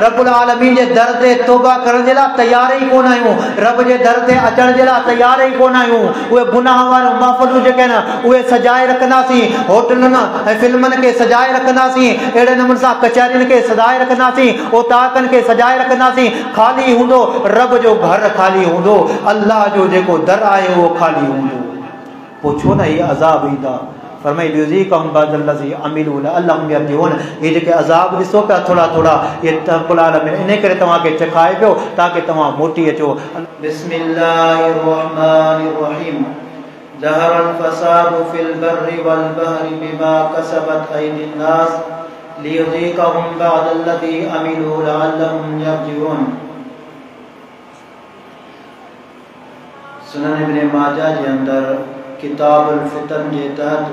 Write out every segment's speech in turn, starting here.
رب العالمين جي در تي توبه ڪرڻ جي لاء تيار ئي ڪونه آهيون، رب جي در تي اچڻ جي لاء تيار ئي ڪونه آهيون. اهي گناهه واريون محفلون جيڪي آهن اهي سجائي رکنداسين، هوٽلن ۽ فلمن کي سجائي رکنداسين، اهڙي نموني سان ڪچهرين کي سجائي رکنداسين، اوطاقن کي سجائي رکنداسين، خالي هوندو رب جو گهر خالي هوندو، الله جو جيڪو در آهي اهو خالي هوندو. پوء ڇو نه هي عذاب ايندا؟ فرمائي ليذيقهم بعض الذي عملوا لعلهم يرجعون هي جيڪي عذاب ڏسو پيا ٿورا ٿورا اهي رب العالمين انهي ڪري توهان کي چکائي پيو تاڪه توهان موٽي اچو. بسم الله الرحمن الرحيم ظهر الفساد في البر والبحر بما كسبت ايدي الناس ليذيقهم بعض الذي عملوا لعلهم يرجعون. سنن ابن ماجه جي اندر ڪتاب الفتن جي تحت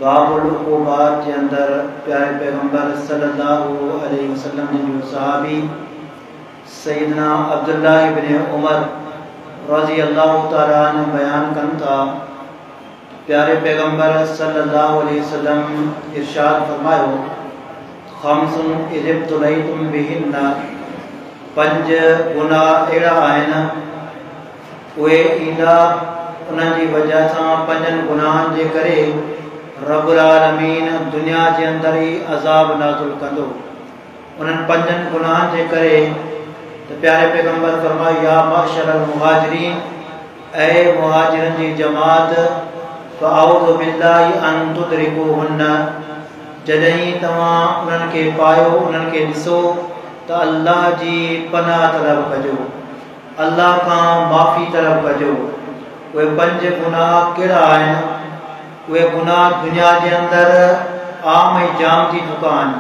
باب العقوبات جي اندر پياري پيغمبر صلي الله عليه وسلم جن جو صحابي سيدنا عبدالله ابن عمر رضي الله تعالٰي عنه بيان ڪن ٿا پياري پيغمبر صلي الله عليه وسلم ارشاد فرمايو خمس اذا ابتليتم بهن پنج گناهه اهڙا آهن اهي ايندا انهن جي وجه سان پنجن گناهن جي ڪري رب العالمين دنيا جي اندر ئي عذاب نازل ڪندو انهن پنجن گناهن جي ڪري ته پياري پيغمبر فرمايو يا معشر المهاجرين اي مهاجرن جي جماعت فاعوذ بالله ان تدرڪوهن جڏهن توهان انهن کي پايو انهن کي ڏسو ته الله جي پناهه طلب ڪجو الله کان معافي طلب ڪجو. اهي پنج گناهه ڪهڙا آهن؟ اهي گناهه دنيا جي اندر عام ۽ جام ٿي چڪا آهن.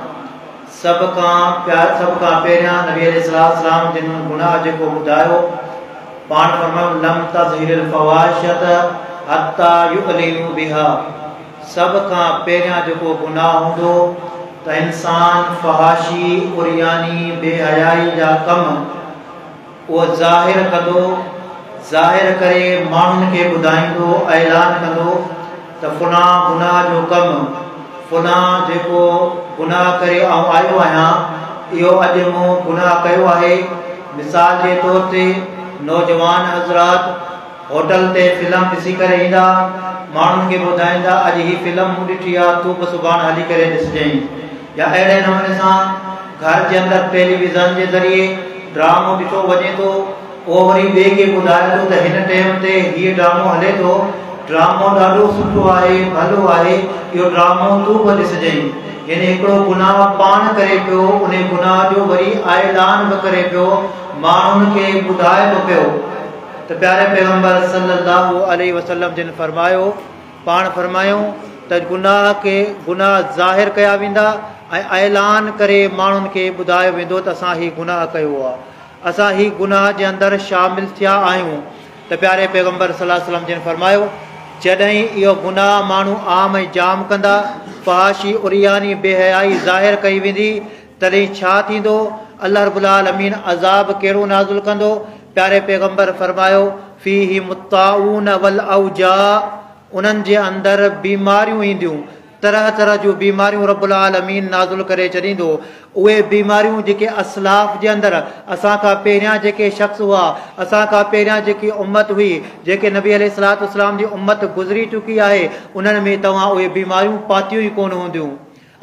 سڀ کان سڀ کان پهريان نبي عليه الصلوة والسلام جن گناهه جيڪو ٻڌايو پاڻ فرمايو لم تظهر الفواحشة حتي يعلنوا بها سڀ کان پهريان جيڪو گناهه هوندو ته انسان فحاشي، عرياني، بي حيائي جا ڪم اهو ظاهر ڪندو، ظاهر ڪري ماڻهن کي ٻڌائيندو، اعلان ڪندو ته فلان گناهه جو ڪم، فلان جيڪو گناهه ڪري آئون آيو آهيان، اهو اڄ مون گناهه ڪيو آهي. مثال جي طور تي نوجوان حضرات هوٽل تي فلم ڏسي ڪري ايندا، ماڻهن کي ٻڌائيندا اڄ هي فلم مون ڏٺي آ، تون به سڀاڻ هلي ڪري ڏسجئين. يا اهڙي نموني سان گهر جي اندر ٽيليويزن جي ذريعي ڊرامو ڏٺو وڃي ٿو، اهو وري ٻئي کي ٻڌائي ٿو ته هن ٽيم تي هيء ڊرامو هلي ٿو، ڊرامو ڏاڍو سٺو آهي، ڀلو آهي، اهو ڊرامو تون به ڏسجئين. يعني هڪڙو گناهه پاڻ ڪري پيو، انهي گناهه جو وري اعلان به ڪري پيو، ماڻهن کي ٻڌائي به پيو ته پياري پيغمبر صلي الله عليه وسلم جن فرمايو، پاڻ فرمايائون ته گناهه کي گناهه ظاهر ڪيا ويندا ۽ اعلان ڪري ماڻهن کي ٻڌايو ويندو ته اسان هي گناهه ڪيو آهي، اسان هي گناهه جي اندر شامل ٿيا آهيون ته پياري پيغمبر صلي الله عليه وسلم جن فرمايو، جڏهن اهو گناهه ماڻهو عام ۽ جام ڪندا، فحاشي، عرياني، بي حيائي ظاهر ڪئي ويندي، تڏهن ڇا ٿيندو؟ الله رب العالمين عذاب ڪهڙو نازل ڪندو؟ پياري پيغمبر فرمايو، فيهم الطاعون والاوجاع انهن جي اندر بيماريون اينديون، طرح طرح جون بيماريون رب العالمين نازل ڪري ڇڏيندو، اهي بيماريون جيڪي اسلاف جي اندر اسان کان پهريان جيڪي شخص هئا، اسان کان پهريان جيڪي امت هئي، جيڪي نبي عليه الصلوة والسلام جي امت گذري چڪي آهي، انهن ۾ توهان اهي بيماريون پاتيون ئي ڪونه هونديون.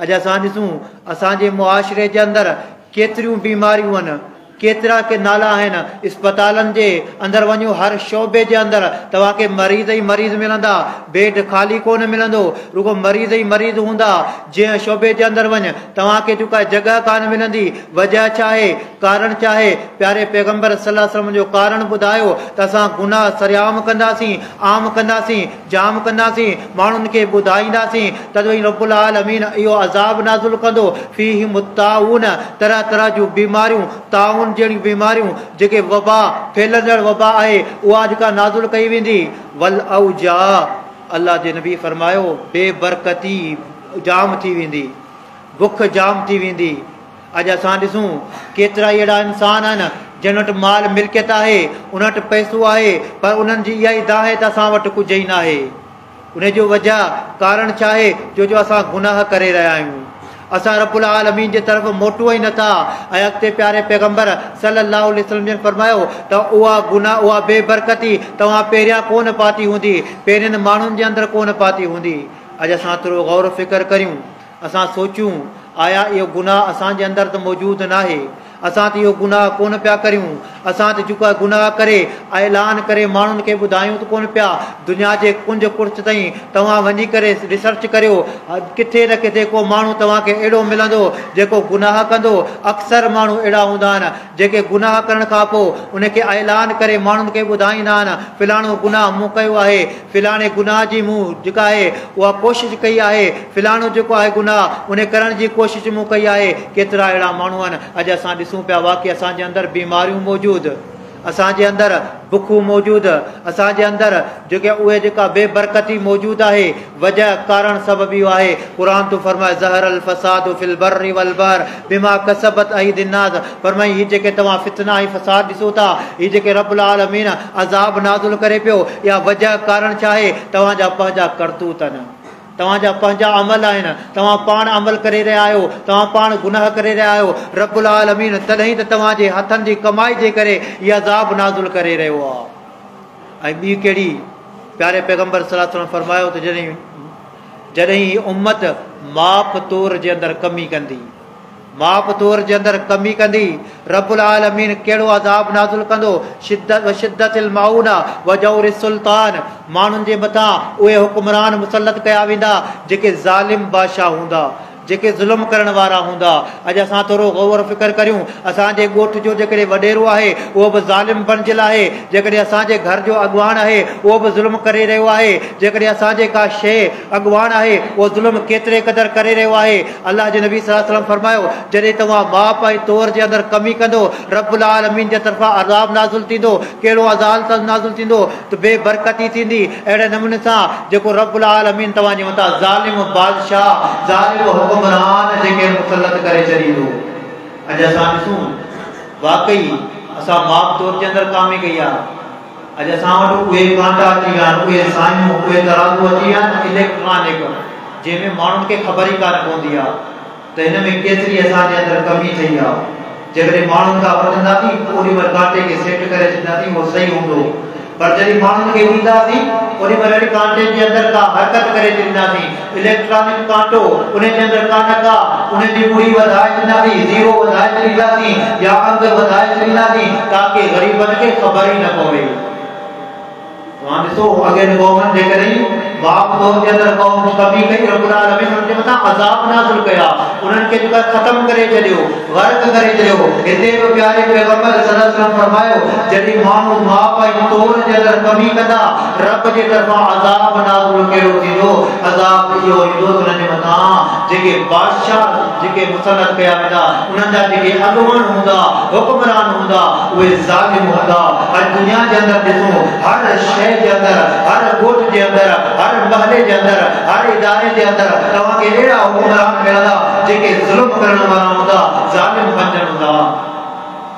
اڄ اسان ڏسون اسان جي معاشري جي اندر ڪيتريون بيماريون آهن، ڪيترا ڪي نالا آهن، اسپتالن جي اندر وڃو هر شعبي جي اندر توهان کي مريض ئي مريض ملندا، بيڊ خالي ڪونه ملندو، رڳو مريض ئي مريض هوندا، جنهن شعبي جي اندر وڃ توهان کي جيڪا جڳهه ڪانه ملندي، وجهه ڇا آهي، ڪارڻ ڇا آهي، پياري پيغمبر صلي الله عليه وسلم جو ڪارڻ ٻڌايو ته اسان گناهه سرعام ڪنداسين، عام ڪنداسين، جام ڪنداسين، ماڻهن کي ٻڌائينداسين، تڏهن رب العالمين اهو عذاب نازل ڪندو، فيهم الطاعون، طرح طرح جون بيماريون، طاعون جهڙيون بيماريون، جيڪي وبا، ڦهلندڙ وبا آهي، اها جيڪا نازل ڪئي ويندي، والاوجاع، الله جي نبي فرمايو، بي برڪتي جام ٿي ويندي، بک جام ٿي ويندي. اڄ اسان ڏسون ڪيترائي اهڙا انسان آهن جن وٽ مال ملڪيت آهي، انهن وٽ پئسو آهي پر انهن جي اها ئي دانهن آهي ته اسان وٽ ڪجهه ئي ناهي. ان جو وجهه، ڪارڻ، ڇا آهي؟ جو جو اسان گناهه ڪري رهيا آهيون. اسان رب العالمين جي طرف موٽون ئي نٿا. ۽ اڳتي پياري پيغمبر صلي الله عليه وسلم جن فرمايو ته اها گناهه، اها بي برڪتي توهان پهريان ڪونه پاتي هوندي، پهرين ماڻهن جي اندر ڪونه پاتي هوندي. اڄ اسان ٿورو غور فڪر ڪريون، اسان سوچيون، آيا اهو گناهه اسان جي اندر ته موجود ناهي؟ اسان ته اهو گناهه ڪونه پيا ڪريون. اسان ته جيڪو گناهه ڪري اعلان ڪري ماڻهن کي ٻڌايون ته ڪونه پيا. دنيا جي ڪنج ڪڙڇ تائين توهان وڃي ڪري ريسرچ ڪريو، ڪٿي نه ڪٿي ڪو ماڻهو توهان کي اهڙو ملندو جيڪو گناهه ڪندو. اڪثر ماڻهو اهڙا هوندا آهن جيڪي گناهه ڪرڻ کان پوء ان کي اعلان ڪري ماڻهن کي ٻڌائيندا آهن، فلاڻو گناهه مون ڪيو آهي، فلاڻي گناهه جي مون جيڪا آهي اها ڪوشش ڪئي آهي، فلاڻو جيڪو آهي گناهه ان ڪرڻ جي ڪوشش مون ڪئي آهي. ڪيترا اهڙا ماڻهو آهن. اڄ اسان ڏسون پيا واقعي اسان جي اندر بيماريون موجود، اسان جي اندر بکون موجود، اسان جي اندر جيڪي اهي جيڪا بي برڪتي موجود آهي. وجه ڪارڻ سبب اهو آهي. قرآن ٿو فرمائي ظهر الفساد في البر والبحر بما ڪسبت ايدي الناس. فرمائي هي جيڪي توهان فتنا ۽ فساد ڏسو ٿا، هي جيڪي رب العالمين عذاب نازل ڪري پيو، اها وجه ڪارڻ ڇا آهي؟ توهان جا پنهنجا ڪرتوت آهن، توهان جا پنهنجا عمل آهن، توهان پاڻ عمل ڪري رهيا آهيو، توهان پاڻ گناهه ڪري رهيا آهيو. رب العالمين تڏهن ته توهان جي هٿن جي ڪمائي جي ڪري هي عذاب نازل ڪري رهيو آهي. ۽ ٻي ڪهڙي؟ پياري پيغمبر صلي الله عليه وسلم فرمايو ته جڏهن هي امت ماپ تور جي اندر ڪمي ڪندي، ماپ تور جي اندر ڪمي ڪندي، رب العالمين ڪهڙو عذاب نازل ڪندو؟ شدت وشدت المعونه وجور السلطان. ماڻهن جي مٿان اهي حڪمران مسلط ڪيا ويندا جيڪي ظالم بادشاهه هوندا، جيڪي ظلم ڪرڻ وارا هوندا. اڄ اسان ٿورو غور فڪر ڪريون، اسان جي ڳوٺ جو جيڪڏهن وڏيرو آهي اهو به ظالم بڻجيل آهي، جيڪڏهن اسان جي گهر جو اڳواڻ آهي اهو به ظلم ڪري رهيو آهي، جيڪڏهن اسان جي ڪا شيء اڳواڻ آهي اهو ظلم ڪيتري قدر ڪري رهيو آهي. الله جي نبي صلي الله عليه وسلم فرمايو جڏهن توهان ماپ ۽ تور جي اندر ڪمي ڪندو، رب العالمين جي طرفان عذاب نازل ٿيندو. ڪهڙو عذاب نازل ٿيندو؟ ته بي برڪتي ٿيندي اهڙي نموني سان جيڪو رب العالمين توهان جي مٿان ظالم بادشاهه، ظالم حڪمران جيڪي مسلط ڪري ڇڏيندو. اڄ اسان ڏسون واقعي اسان ماپ تور جي اندر ڪامي ڪئي آهي. اڄ اسان وٽ اهي ڪانٽا اچي ويا آهن، اهي سايون، اهي ترازو اچي ويا آهن اليڪٽرانڪ، جنهن ۾ ماڻهن کي خبر ئي ڪانه پوندي آهي ته هن ۾ ڪيتري اسان جي اندر ڪمي ٿي آهي. جيڪڏهن ماڻهن کان وٺنداسين اوڏي مهل ڪانٽي کي سيٽ ڪري ڇڏينداسين، اهو صحيح هوندو، پر جڏهن ماڻهن کي ڏينداسين اوڏي مهل وري ڪانٽي جي اندر ڪا حرڪت ڪري ڇڏينداسين. اليڪٽرانڪ ڪانٽو ان جي اندر ڪا نه ڪا ان جي ٻڙي وڌائي ڇڏينداسين، زيرو وڌائي ڇڏينداسين يا انگ وڌائي ڇڏينداسين تاڪه غريبن کي خبر ئي نه پوي. توهان ڏسو اڳين قومن جيڪڏهن ماپ تور جي اندر قوم ڪمي ڪئي، رب العالمين انهن جي مٿان عذاب نازل ڪيا، انهن کي جيڪو ختم ڪري ڇڏيو، غرق ڪري ڇڏيو. هتي به پياري پيغمبر صلي الله عليه وسلم فرمايو جڏهن ماڻهو ماپ ۽ تور جي اندر ڪمي ڪندا، رب جي طرفان عذاب نازل ڪهڙو ٿيندو؟ عذاب اهو ايندو ته انهن جي مٿان جيڪي بادشاهه جيڪي مسلط ڪيا ويندا، انهن جا جيڪي اڳواڻ هوندا، حڪمران هوندا، اهي ظالم هوندا. اڄ دنيا جي اندر ڏسون هر شيء جي اندر، هر ڳوٺ جي اندر، هر محلي جي اندر، هر اداري جي اندر توهان کي اهڙا حڪمران ملندا جيڪي ظلم ڪرڻ وارا هوندا، ظالم بنجڻ هوندا.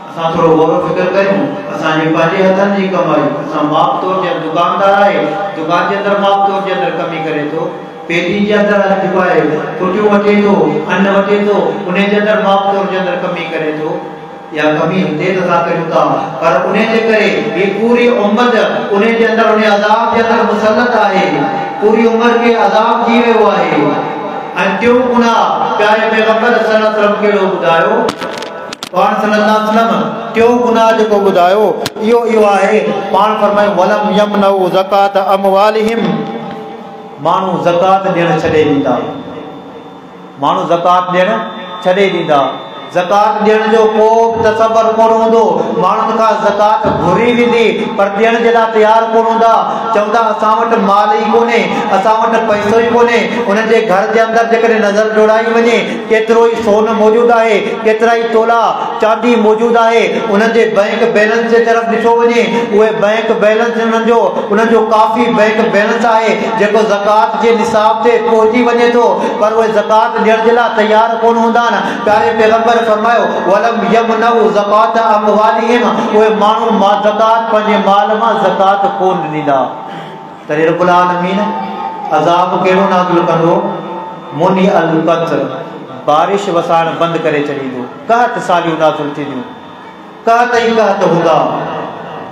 اسان ٿورو غور و فڪر ڪريون، اسان جي پنهنجي هٿن جي ڪمائي، اسان ماپ تور جي دڪاندار آهي، دڪان جي اندر ماپ تور جي اندر ڪمي ڪري ٿو، پيٽي جي اندر جيڪو آهي ڦٽيون وٺي ٿو، ان وٺي ٿو، انهي جي اندر ماپ تور جي اندر ڪمي ڪري ٿو. اها ڪمي هتي ته اسان ڪريون ٿا، پر انهي جي ڪري هي پوري امت انهي جي اندر انهي عذاب جي اندر مسلط آهي، پوري عمر کي عذاب ٿي ويو آهي. ۽ ٽيون گناهه پياري پيغمبر صلي الله عليه وسلم ڪهڙو ٻڌايو؟ پاڻ صلي الله عليه وسلم ٽيون گناهه جيڪو ٻڌايو اهو اهو آهي، پاڻ فرمايو ولم يمنعوا زڪوة اموالهم، ماڻهو زڪوات ڏيڻ ڇڏي ڏيندا، ماڻهو زڪوات ڏيڻ ڇڏي ڏيندا. زڪوات ڏيڻ جو ڪو به تصور ڪونه هوندو، ماڻهن کان زڪوات گهري ويندي پر ڏيڻ جي لاء تيار ڪونه هوندا. چوندا اسان وٽ مال ئي ڪونهي، اسان وٽ پئسو ئي ڪونهي. انهن جي گهر جي اندر جيڪڏهن نظر ڊوڙائي وڃي ڪيترو ئي سون موجود آهي، ڪيترا ئي تولا چاندي موجود آهي، انهن جي بئنڪ بيلنس جي طرف ڏٺو وڃي اهي بئنڪ بيلنس انهن جو ڪافي بئنڪ بيلنس آهي جيڪو زڪوات جي نصاب تي پهچي وڃي ٿو، پر اهي زڪوات ڏيڻ جي لاء تيار ڪونه هوندا آهن. پياري پيغمبر فرمايو ولم يمنعوا زڪوات اموالهم، اهي ماڻهو زڪوات پنهنجي مال مان زڪوات ڪونه ڏيندا. تڏهن رب العالمين عذاب ڪهڙو نازل ڪندو؟ منع القطر، بارش وسائڻ بند ڪري ڇڏيندو. قحط ساليون نازل ٿينديون، قحط ئي قحط هوندا.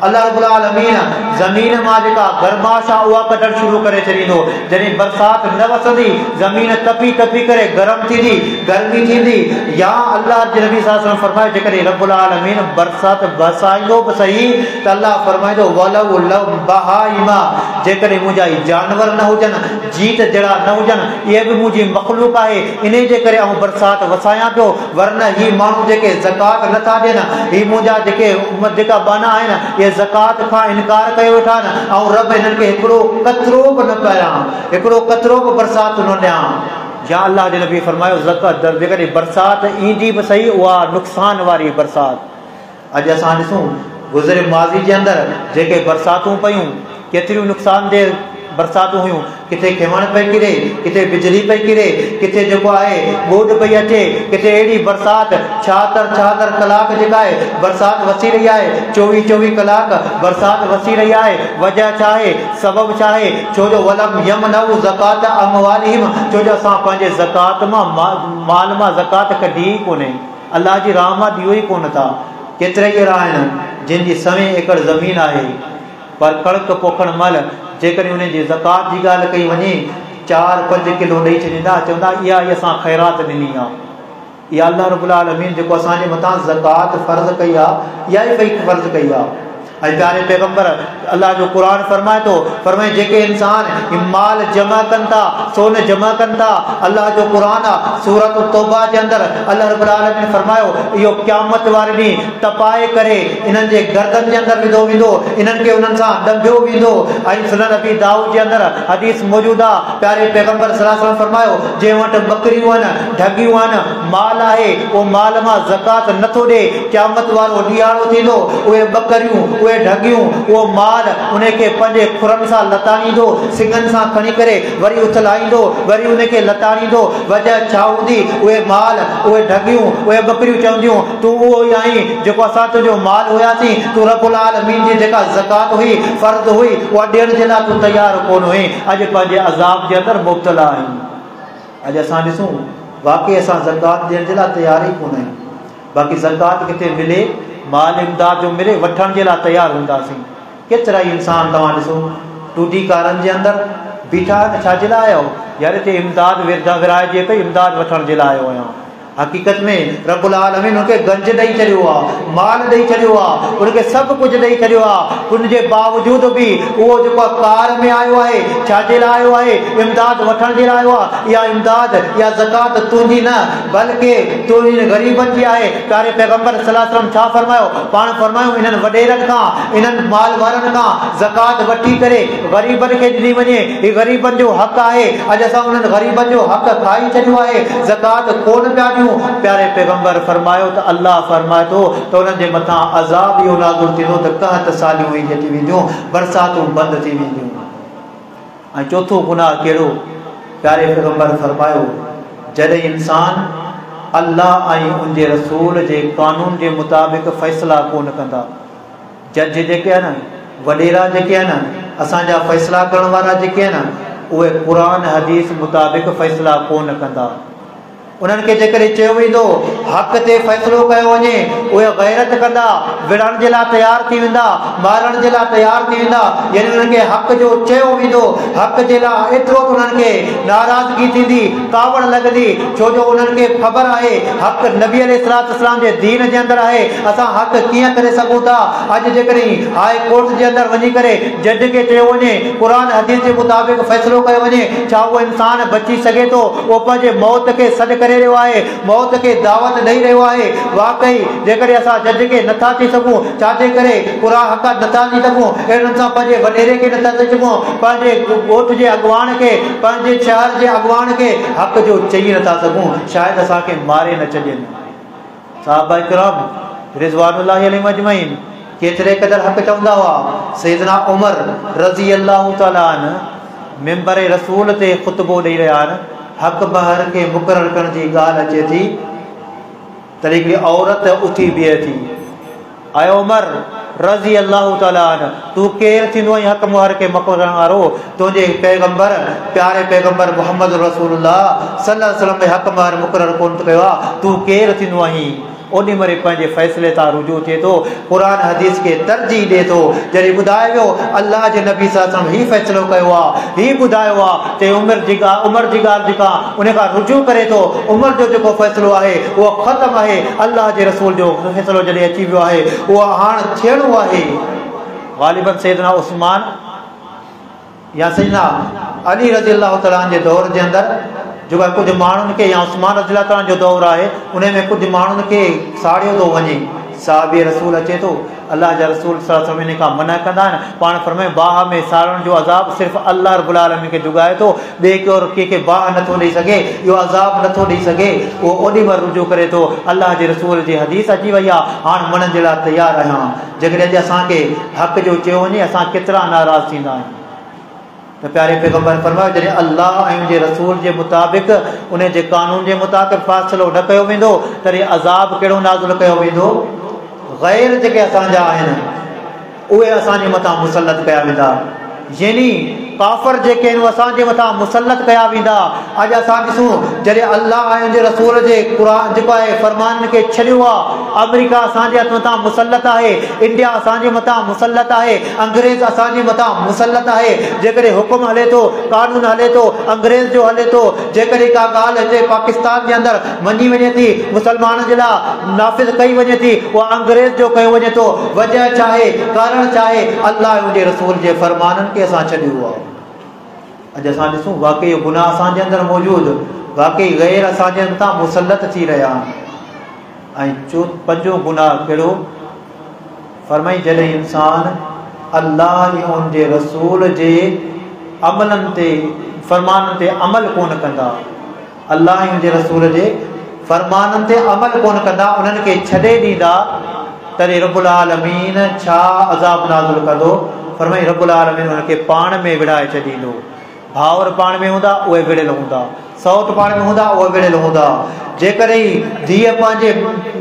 الله رب العالمين زمين مان جيڪا گرماش آهي اها ڪڍڻ شروع ڪري ڇڏيندو. جڏهن برسات نه وسندي، زمين تپي تپي ڪري گرم ٿيندي، گرمي ٿيندي. يا الله جي نبي صلي الله عليه وسلم فرمايو، جيڪڏهن رب العالمين برسات وسائيندو به صحيح ته الله فرمائيندو، ولو لم بهائم، جيڪڏهن منهنجا هي جانور نه هجن، جيت جهڙا نه هجن، اهي به منهنجي مخلوق آهي، انهي جي ڪري آئون برسات وسايان پيو، ورنه هي ماڻهو جيڪي زڪوات نه ٿا ڏين، هي منهنجا جيڪي جيڪا ٻانها آهن، اهي زڪوات کان انڪار ڪيو ويٺا آهن، آئون رب هنن کي هڪڙو قطرو به نه پياريان، هڪڙو قطرو به برسات نه ڏيان. يا الله جي نبي فرمايو، زڪوات جيڪڏهن برسات ايندي به صحيح، اها نقصان واري برسات. اڄ اسان ڏسون گذريل ماضي جي اندر جيڪي برساتون پيون، ڪيتريون نقصان ده برساتون هيون. ڪٿي کيوڻ پئي ڪري، ڪٿي بجلي پئي ڪري، ڪٿي جيڪو آهي ٻوڏ پئي اچي، ڪٿي اهڙي برسات 76 76 ڪلاڪ جيڪا آهي برسات وسي رهي آهي، 24 24 ڪلاڪ برسات وسي رهي آهي. وجه ڇا آهي؟ سبب ڇا آهي؟ ڇو جو ولم يمنعوا زڪوات اموالهم، ڇو جو اسان پنهنجي زڪوات مان مال مان زڪوات ڪڍي ئي ڪونهي، الله جي راهه مان ڏيو ئي ڪونه ٿا. ڪيترا ئي اهڙا آهن جن جي سوين ايڪڙ زمين آهي، پر ڪڻڪ پوکڻ مهل جيڪڏهن انهن جي زڪوات جي ڳالهه ڪئي وڃي، 4 5 ڪلو ڏئي ڇڏيندا، چوندا اها ئي اسان خيرات ڏني آهي. اها الله رب العالمين جيڪو اسان جي مٿان زڪوات فرض ڪئي آهي، اها ئي پئي فرض ڪئي آهي. ۽ پياري پيغمبر الله جو قرآن فرمائي ٿو، فرمائي جيڪي انسان مال جمع ڪن ٿا، سون جمع ڪن ٿا، الله جو قرآن آ، سورة التوبه جي اندر الله رب العالمين فرمايو، اهو قيامت واري ڏينهن تپائي ڪري انهن جي گردن جي اندر وڌو ويندو، انهن کي انهن سان ڏنڀيو ويندو. ۽ سنن ابي دائود جي اندر حديث موجود آ، پياري پيغمبر صلي الله عليه وسلم فرمايو، جنهن وٽ ٻڪريون آهن، ڍڳيون آهن، مال آهي، اهو مال مان زڪوات نٿو ڏئي، قيامت وارو ڏيهاڙو ٿيندو، اهي ٻڪريون، اهي ڍڳيون، اهو مال انهي کي پنهنجي کرن سان لتاڙيندو، سڱن سان کڻي ڪري وري اٿلائيندو، وري انهي کي لتاڙيندو. وجه ڇا هوندي؟ اهي مال، اهي ڍڳيون، اهي ٻڪريون چونديون، تون اهو ئي آهين جيڪو اسان تنهنجو مال هياسين، تون رب العالمين جي جيڪا زڪوات هئي، فرض هئي، اها ڏيڻ جي لاء تون تيار ڪونه هئين، اڄ پنهنجي عذاب جي اندر مبتلا آهين. اڄ اسان ڏسون واقعي اسان زڪوات ڏيڻ جي لاء تيار ئي ڪونه آهيون. باقي زڪوات ڪٿي ملي، مال امداد جو ملي، وٺڻ جي لاء تيار هونداسين. ڪيترا ئي انسان توهان ڏسو ٽوڊي ڪارن جي اندر بيٺا آهن، ڇا جي لاء آيا آهيو؟ يار هتي امداد ورهائجي پئي، امداد وٺڻ جي لاء آيو آهيان. حقيقت ۾ رب العالمين ان کي گنج ڏئي ڇڏيو آ، مال ڏئي ڇڏيو آ، ان کي سڀ ڪجهه ڏئي ڇڏيو آ، ان جي باوجود به اهو جيڪو آ ڪار ۾ آيو آهي، ڇا جي لاء آيو آهي؟ امداد وٺڻ جي لاء آيو آ. اها امداد، اها زڪوات تنهنجي نه بلڪه تنهنجي غريبن جي آهي. پياري پيغمبر صلي الله عليه وسلم ڇا فرمايو؟ پاڻ فرمايو انهن وڏيرن کان، انهن مال وارن کان زڪوات وٺي ڪري غريبن کي ڏني وڃي، هي غريبن جو حق آهي، اڄ اسان انهن غريبن جو حق کائي ڇڏيو آهي، زڪوات ڪونه پيا ڏيون. پياري پيغمبر فرمايو ته الله فرمائي ٿو ته انهن جي مٿان عذاب اهو نازل ٿيندو ته قحط ساليون ايندي اچي وينديون، برساتون بند ٿي وينديون. ۽ چوٿون گناهه ڪهڙو؟ پياري پيغمبر فرمايو، جڏهن انسان الله ۽ ان جي رسول جي قانون جي مطابق فيصلا ڪونه ڪندا. جج جيڪي آهن، وڏيرا جيڪي آهن، اسان جا فيصلا ڪرڻ وارا جيڪي آهن، اهي قرآن حديث مطابق فيصلا ڪونه ڪندا. انهن کي جيڪڏهن چيو ويندو حق تي فيصلو ڪيو وڃي، اهي غيرت ڪندا، وڙهڻ جي لاء تيار ٿي ويندا، مارڻ جي لاء تيار ٿي ويندا، يعني انهن کي حق جو چيو ويندو، حق جي لاء ايترو ته انهن کي ناراضگي ٿيندي، ڪاوڙ لڳندي، ڇو جو انهن کي خبر آهي حق نبي عليه الصلوة والسلام جي دين جي اندر آهي، اسان حق ڪيئن ڪري سگهون ٿا؟ اڄ جيڪڏهن هاء ڪورٽ جي اندر وڃي ڪري جج کي چيو وڃي قرآن حديث جي مطابق فيصلو ڪيو وڃي، ڇا اهو انسان بچي سگهي ٿو؟ اهو پنهنجي موت کي سڏ ڪري رهيو آهي، موت کي دعوت ڏئي رهيو آهي. واقعي جيڪڏهن اسان جج کي نٿا چئي سگهون، ڇا جي ڪري قرآن حق نٿا چئي سگهون؟ اهڙن سان پنهنجي وڏيري کي نٿا چئي سگهون، پنهنجي ڳوٺ جي اڳواڻ کي، پنهنجي شهر جي اڳواڻ کي حق جو چئي نٿا سگهون، شايد اسان کي ماري نه ڇڏين. صحابه ڪرام رضوان الله عليهم اجمعين ڪيتري قدر حق چوندا هئا. سيدنا عمر رضي الله تعالٰي عنه منبر رسول تي خطبو ڏئي رهيا آهن، حق مهر کي مقرر ڪرڻ جي ڳالهه اچي ٿي، تڏهن هڪڙي عورت اٿي بيهي ٿي، اي عمر! رضي الله تعالٰي عنه، تون ڪير ٿيندو آهين حق مهر کي مقرر ڪرڻ وارو؟ تنهنجي پيغمبر، پياري پيغمبر محمد رسول الله صلي الله عليه وسلم به حق مهر مقرر ڪونه ڪيو آهي، تون ڪير ٿيندو آهين؟ اوڏي مهل پنهنجي فيصلي تان رجوع ٿئي ٿو، قرآن حديث کي ترجيح ڏئي ٿو. جڏهن ٻڌايو ويو الله جي نبي صلي الله عليه وسلم هي فيصلو ڪيو آهي، هي ٻڌايو آهي ته عمر جي عمر جي ڳالهه جيڪا ان کان رجوع ڪري ٿو، عمر جو جيڪو فيصلو آهي اهو ختم آهي، الله جي رسول جو فيصلو جڏهن اچي ويو آهي اهو هاڻ ٿيڻو آهي. غالباً سيدنا عثمان يا سيدنا علي رضي الله تعالٰي عنه جي دور جي اندر جيڪو ڪجهه ماڻهن کي يا عثمان رضي الله تعالٰي جو دور آهي ان ۾ ڪجهه ماڻهن کي ساڙيو ٿو وڃي. صحابي رسول اچي ٿو، الله جا رسول صلي الله عليه وسلم ان کان منع ڪندا آهن. پاڻ فرمايو باهه ۾ ساڙڻ جو عذاب صرف الله رب العالمين کي جڳائي ٿو، ٻئي ڪنهن کي باهه نٿو ڏئي سگهي، اهو عذاب نٿو ڏئي سگهي. اهو اوڏي مهل رجوع ڪري ٿو، الله جي رسول جي حديث اچي وئي آهي، هاڻ مڃڻ جي لاء تيار آهيان. جيڪڏهن اڄ اسان کي حق جو چيو وڃي اسان ڪيترا ناراض ٿيندا آهيون. ته پياري پيغمبر فرمايو جڏهن الله ۽ ان جي رسول جي مطابق ان جي قانون جي مطابق فاصلو نه ڪيو ويندو تڏهن عذاب ڪهڙو نازل ڪيو ويندو؟ غير جيڪي اسان جا آهن اهي اسان جي مٿان مسلط ڪيا ويندا، يعني ڪافر جيڪي آهن اسان جي مٿان مسلط ڪيا ويندا. اڄ اسان ڏسون جڏهن الله ۽ ان جي رسول جي قرآن جيڪو آهي فرمانن کي ڇڏيو آهي، آمريڪا اسان جي مٿان مسلط آهي، انڊيا اسان جي مٿان مسلط آهي، انگريز اسان جي مٿان مسلط آهي. جيڪڏهن حڪم هلي ٿو، قانون هلي ٿو، انگريز جو هلي ٿو، جيڪڏهن ڪا ڳالهه هتي پاڪستان جي اندر مڃي وڃي ٿي، مسلمانن جي لاء نافذ ڪئي وڃي ٿي، اها انگريز جو ڪيو وڃي ٿو. وجه ڇا آهي؟ ڪارڻ ڇا آهي؟ الله ۽ ان جي رسول جي فرمانن کي اسان ڇڏيو آهي. اڄ اسان ڏسون واقعي اهو گناهه اسان جي اندر موجود، واقعي غير اسان جي مٿان مسلط ٿي رهيا آهن. ۽ پنجون گناهه ڪهڙو؟ فرمائي جڏهن انسان الله ۽ ان جي رسول جي عملن تي فرمانن تي عمل ڪونه ڪندا، الله ۽ ان جي رسول جي فرمانن تي عمل ڪونه ڪندا، انهن کي ڇڏي ڏيندا، تڏهن رب العالمين ڇا عذاب نازل ڪندو؟ فرمائي رب العالمين انهن کي پاڻ ۾ وڙهائي ڇڏيندو. ڀائر پاڻ ۾ هوندا اهي وڙهيل هوندا، سئوٽ پاڻ ۾ هوندا اهي وڙهيل هوندا. جيڪڏهن ڌيء پنهنجي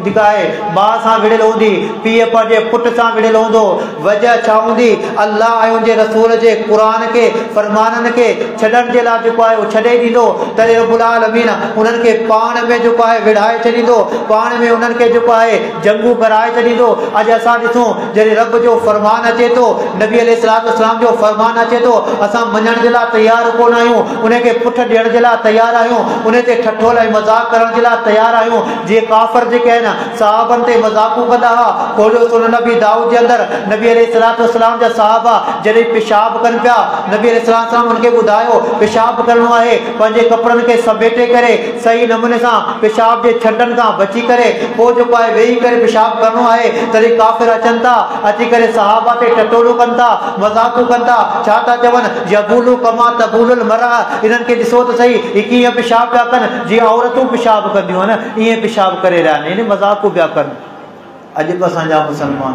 جيڪا آهي ماء سان وڙهيل هوندي، پيء پنهنجي پٽ سان وڙهيل هوندو، وجه ڇا هوندي؟ الله ۽ ان جي رسول جي قرآن کي، فرمانن کي ڇڏڻ جي لاء جيڪو آهي اهو ڇڏي ڏيندو، تڏهن رب العالمين انهن کي پاڻ ۾ جيڪو آهي وڙهائي ڇڏيندو، پاڻ ۾ انهن کي جيڪو آهي جنگون ڪرائي ڇڏيندو. اڄ اسان ڏسون جڏهن رب جو فرمان اچي ٿو، نبي عليه الصلوة والسلام جو فرمان اچي ٿو، اسان مڃڻ جي لاء تيار ڪونه آهيون، ان کي پٺ ڏيڻ جي لاء تيار آهيون، ان تي ٺٺول ۽ مذاق ڪرڻ جي لاء تيار آهيون. جيئن ڪافر جيڪي آهن صحابن تي مذاقون ڪندا هئا. کوليو سنن ابي دائود جي اندر نبي عليه الصلوة والسلام جا صحابه جڏهن پيشاب ڪن پيا، نبي عليه الصلوة والسلام ان کي ٻڌايو پيشاب ڪرڻو آهي، پنهنجي ڪپڙن کي سميٽي ڪري صحيح نموني سان پيشاب جي ڇنڊن کان بچي ڪري پوء جيڪو آهي ويهي ڪري پيشاب ڪرڻو آهي. تڏهن ڪافر اچن ٿا، اچي ڪري صحابه تي ٽٽولون ڪن ٿا، مذاقون ڪن ٿا، ڇا ٿا چون، يبولو ڪما تبول المرأة، انهن کي ڏسو ته سهي هي ڪيئن پيشاب پيا ڪن، جيئن عورتون پيشاب ڪنديون آهن ائين پيشاب ڪري رهيا آهن، يعني مذاقون پيا ڪن. اڄ به اسان جا مسلمان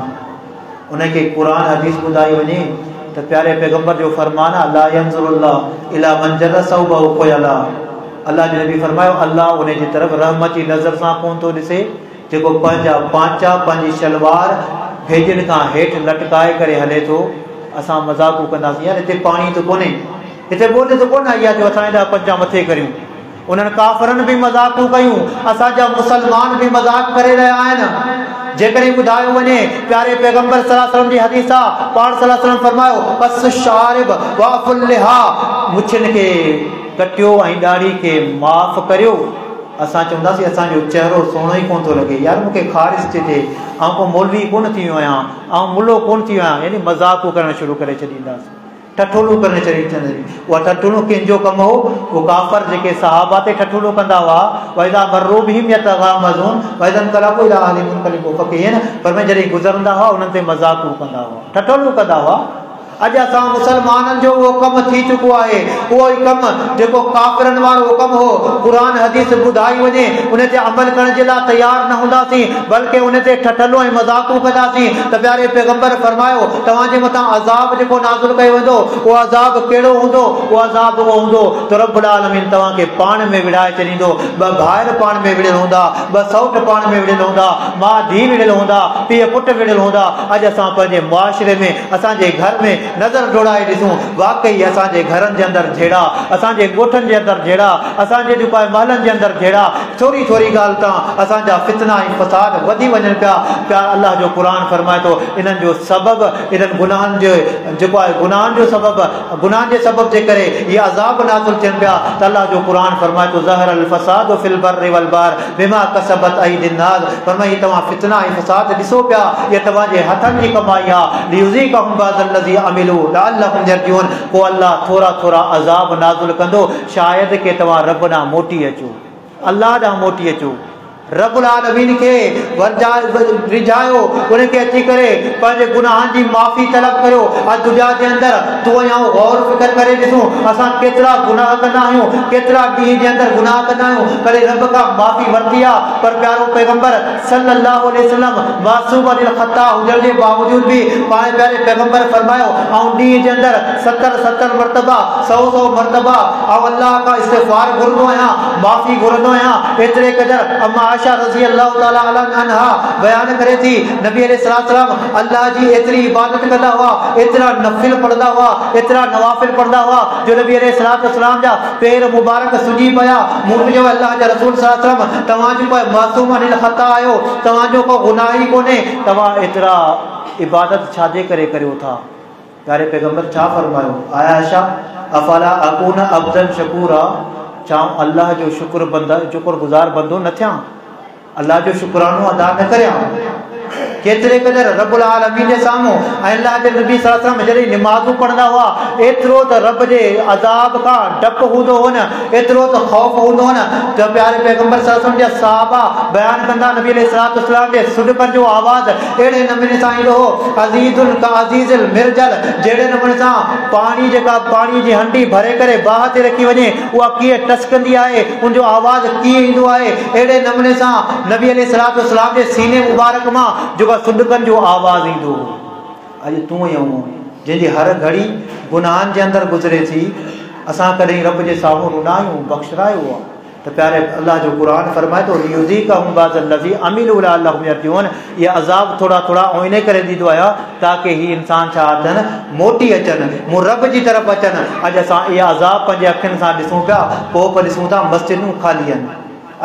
ان کي قرآن حديث ٻڌائي وڃي ته پياري پيغمبر جو فرمان آهي لا ينظر الله الي من جر ثوبه خيلا، الله جي نبي فرمايو الله ان جي طرف رحمت جي نظر سان ڪونه ٿو ڏسي جيڪو پنهنجا پانچا پنهنجي شلوار ڀيڄن کان هيٺ لٽڪائي ڪري هلي ٿو. اسان مذاقون ڪنداسين يار هتي پاڻي ته ڪونهي، هتي ٻوڏ ته ڪونه آئي آهي جو اسان ايڏا پنچا مٿي ڪريون. انهن ڪافرن به مذاقون ڪيون، اسان جا مسلمان به مذاق ڪري رهيا آهن. جيڪڏهن ٻڌايو وڃي، پياري پيغمبر صلي الله عليه وسلم جي حديث آ، پاڻ صلي الله عليه وسلم فرمايو، قص الشارب واعف اللحيٰ، مڇن کي ڪٽيو ۽ ڏاڙهي کي معاف ڪريو. اسان چونداسين اسان جو چهرو سهڻو ئي ڪونه ٿو لڳي، يار مون کي خارش ٿي ٿئي، آئون ڪو مولوي ڪونه ٿي ويو آهيان، آئون ملو ڪونه ٿي ويو آهيان، يعني مذاقون ڪرڻ شروع ڪري ڇڏينداسين. ٺٺولون ڪرڻ ڇڏي ڇڏينداسين. اها ٺٺولون ڪنهن جو ڪم هو؟ اهو ڪافر جيڪي صحابه تي ٺٺولون ڪندا هئا، واذا مروا بهم يتغامزون واذا انقلبوا الي اهلهم انقلبوا فڪهين، فرمائي جڏهن گذرندا هئا انهن تي مذاقون ڪندا هئا، ٺٺولون ڪندا هئا. اڄ اسان مسلمانن جو اهو ڪم ٿي چڪو آهي، اهو ئي ڪم جيڪو ڪافرن وارو ڪم هو. قرآن حديث ٻڌائي وڃي ان تي عمل ڪرڻ جي لاء تيار نه هونداسين، بلڪه ان تي ٺٺلون ۽ مذاقون ڪنداسين. ته پياري پيغمبر فرمايو، توهان جي مٿان عذاب جيڪو نازل ڪيو ويندو اهو عذاب ڪهڙو هوندو؟ اهو عذاب اهو هوندو ته رب العالمين توهان کي پاڻ ۾ وڙهائي ڇڏيندو. ٻه ڀائر پاڻ ۾ وڙهيل هوندا، ٻه سئوٽ پاڻ ۾ وڙهيل هوندا، ماء ڌيء وڙهيل هوندا، پيء پٽ وڙهيل هوندا. اڄ اسان پنهنجي معاشري ۾، اسان جي گهر ۾ نظر ڊوڙائي ڏسون، واقعي اسان جي گهرن جي اندر جهيڙا، اسان جي ڳوٺن جي اندر جهيڙا، اسان جي جيڪو آهي محلن جي اندر جهيڙا، ٿوري ٿوري ڳالهه تان اسان جا فتنا ۽ فساد وڌي وڃن پيا. پيار الله جو قرآن فرمائي ٿو، انهن جو سبب انهن گناهن جو جيڪو آهي گناهن جو سبب گناهن جي سبب جي ڪري اهي عذاب نازل ٿين پيا. ته الله جو قرآن فرمائي ٿو، ظهر الفساد في البر والبحر بما ڪسبت ايدي الناس، فرمائي هي توهان فتنا ۽ فساد ڏسو پيا، اها توهان جي هٿن جي ڪمائي آ، ليذيقهم بعض الذي عملوا لعلهم يرجعون، پوء الله ٿورا ٿورا عذاب نازل ڪندو، شايد ڪي توهان رب ڏانهن موٽي اچو، الله ڏانهن موٽي اچو، رب العالمين کي ريجهايو، ان کي اچي ڪري پنهنجي گناهن جي معافي طلب ڪريو. اڄ دنيا جي اندر تون ۽ آئون غور فڪر ڪري ڏسون، اسان ڪيترا گناهه ڪندا آهيون، ڪيترا ڏينهن جي اندر گناهه ڪندا آهيون، ڪڏهن رب کان معافي ورتي آ؟ پر پيارو پيغمبر صلّي اللّٰه عليه وسلّم معصوم عن الخطا هجڻ جي باوجود به پاڻ پياري پيغمبر فرمايو، آئون ڏينهن جي اندر ستر ستر مرتبا، سئو سئو مرتبا آئون الله کان استغفار گهرندو آهيان، معافي گهرندو آهيان. ايتري قدر اما عائشه رضي الله تعالٰي عنها بيان ڪري ٿي، نبي عليه الصلوة والسلام الله جي ايتري عبادت ڪندا هئا، ايترا نفل پڙهندا هئا، ايترا نوافل پڙهندا هئا جو نبي عليه الصلوة والسلام جا پير مبارڪ سڄي پيا. مون پڇيو، الله جا رسول صلي الله عليه وسلم توهان جيڪو معصوم عن الخطا آهيو، توهان جو ڪو گناهه ئي ڪونهي، توهان ايترا عبادت ڇا جي ڪري ڪريو ٿا؟ پياري پيغمبر ڇا فرمايو، اي عائشه افلا اڪون عبدا شڪورا، ڇا آئون الله جو شڪر بنده شڪر گذار بندو نه ٿيان؟ الله جو شڪرانو ادا نه ڪريان؟ ڪيتري قدر رب العالمين جي سامهون ۽ الله جي نبي صلي الله عليه وسلم جڏهن نمازون پڙهندا هئا، ايترو ته رب جي عذاب کان ڊپ هوندو هون، ايترو ته خوف هوندو هون ته پياري پيغمبر صلي الله عليه وسلم جا صحابه بيان ڪندا نبي عليه الصلوة والسلام جي سڏڪن جو آواز اهڙي نموني سان ايندو هو، عزيز ڪعزيز المرجل، جهڙي نموني سان پاڻي جيڪا پاڻي جي هنڊي ڀري ڪري باهه تي رکي وڃي اها ڪيئن ٽسڪندي آهي، ان جو آواز ڪيئن ايندو آهي، اهڙي نموني سان نبي عليه الصلوة والسلام جي سيني مبارڪ مان جيڪو آهي سڏڪن جو آواز ايندو هو. اڄ تون ۽ آئون جنهن جي هر گهڙي گناهن جي اندر گذري ٿي، اسان ڪڏهن رب جي سامهون رنا آهيون، بخشرايو آهي؟ ته پياري الله جو قرآن فرمائي ٿو ليذيقهم بعض الذي عملوا لعلهم يرجعون، اهي عذاب ٿورا ٿورا آئون انهي ڪري ڏيندو آهيان تاڪه هي انسان ڇا اچن موٽي اچن مون رب جي طرف اچن. اڄ اسان اهي عذاب پنهنجي اکين سان ڏسون پيا، پوء به ڏسون ٿا مسجدون خالي آهن،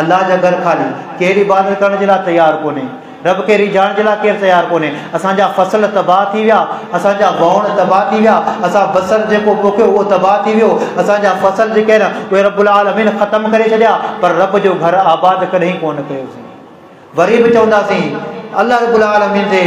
الله جا گهر خالي، ڪير عبادت ڪرڻ جي لاء تيار ڪونهي، رب کي ريجهائڻ جي لاء ڪير تيار ڪونهي. اسان جا فصل تباهه ٿي ويا، اسان جا ووڻ تباهه ٿي ويا، اسان بصر جيڪو پوکيو اهو تباهه ٿي ويو، اسان جا فصل جيڪي آهن اهي رب العالمين ختم ڪري ڇڏيا، پر رب جو گهر آباد ڪڏهن ڪونه ڪيوسين. وري به چونداسين الله رب العالمين تي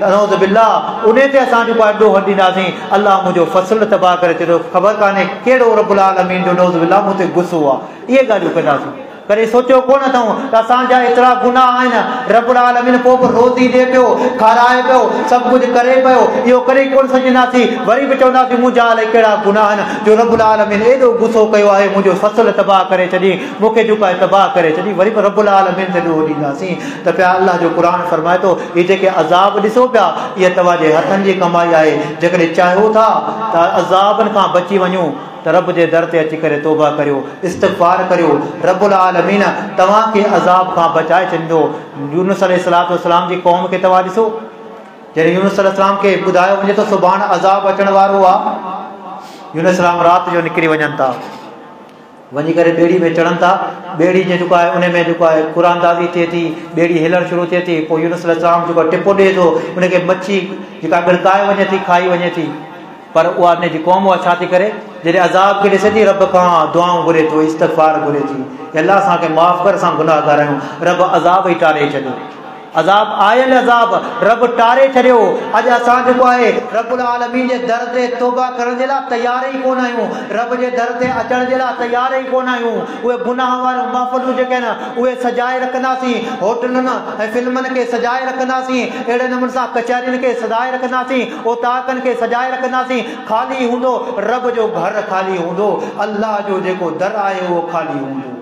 نعوذ بالله انهي تي اسان جيڪو آهي ڏوهه ڏينداسين، الله منهنجو فصل تباهه ڪري ڇڏيو، خبر ڪانهي ڪهڙو رب العالمين جو نعوذ بالله مون تي غصو آهي، اهي ڳالهيون ڪنداسين. ڪڏهن سوچيو ڪونه اٿئون ته اسان جا ايترا گناهه آهن، رب العالمين پوء به روزي ڏئي پيو، کارائي پيو، سڀ ڪجهه ڪري پيو، اهو ڪڏهن ڪونه سوچينداسين، وري به چونداسين منهنجا الائي ڪهڙا گناهه آهن جو رب العالمين ايڏو غصو ڪيو آهي، منهنجو فصل تباهه ڪري ڇڏين، مون کي جيڪو آهي تباهه ڪري ڇڏين، وري به رب العالمين تي ڏوهه ڏينداسين ته پيا الله جو قرآن فرمائي ٿو، هي جيڪي عذاب ڏسو پيا، اهي توهان جي هٿن جي ڪمائي آهي، جيڪڏهن چاهيو ٿا ته عذابن کان بچي وڃون، ته رب جي در تي اچي ڪري توبه ڪريو، استغفار ڪريو، رب العالمين توهان کي عذاب کان بچائي ڇڏيندو. يونس عليه الصلوة والسلام جي قوم کي توهان ڏسو، جڏهن يونس عليه السلام کي ٻڌايو وڃي ٿو سڀاڻ عذاب اچڻ وارو آ، يونس عليه السلام رات جو نڪري وڃن ٿا، وڃي ڪري ٻيڙي ۾ چڙهن ٿا، ٻيڙي جي جيڪو آهي ان ۾ جيڪو آهي قرعه اندازي ٿئي ٿي، ٻيڙي هلڻ شروع ٿئي ٿي، پوء يونس عليه السلام جيڪو ٽپو ڏئي ٿو، ان کي مڇي جيڪا ڳڙڪائي وڃي ٿي، کائي وڃي ٿي. پر اها ان جي قوم اها ڇا ٿي ڪري؟ جڏهن عذاب کي ڏسي ٿي رب کان دعائون گهري ٿو، استغفار گهري ٿي، اي الله اسان کي معاف ڪر اسان گناهگار آهيون، رب عذاب ئي ٽاري ڇڏيو. عذاب آيل عذاب رب ٽاري ڇڏيو. اڄ اسان جيڪو آهي رب العالمين جي در تي توبه ڪرڻ جي لاء تيار ئي ڪونه آهيون، رب جي در تي اچڻ جي لاء تيار ئي ڪونه آهيون. اهي گناهه واريون محفلون جيڪي آهن اهي سجائي رکنداسين، هوٽلن ۽ فلمن کي سجائي رکنداسين، اهڙي نموني سان ڪچهرين کي سجائي رکنداسين، اوطاقن کي سجائي رکنداسين، خالي هوندو رب جو گهر خالي هوندو، الله جو جيڪو در آهي اهو خالي هوندو.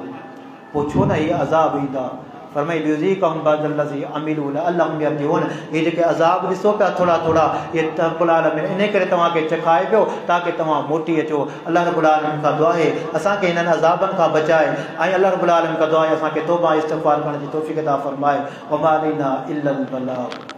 پوء ڇو نه هي عذاب ايندا؟ فرمائي ليذيقهم بعض الذي عملوا لعلهم يرجعون هي جيڪي عذاب ڏسو پيا ٿورا ٿورا اهي رب العالمين انهي ڪري توهان کي چکائي پيو تاڪه توهان موٽي اچو. الله رب العالمين کان دعا آهي اسان کي هنن عذابن کان بچائي ۽ الله رب العالمين کان دعا آهي اسان کي توبه ۽ استغفار ڪرڻ جي توفيق عطا فرمائي. وما علينا الا البلاغ.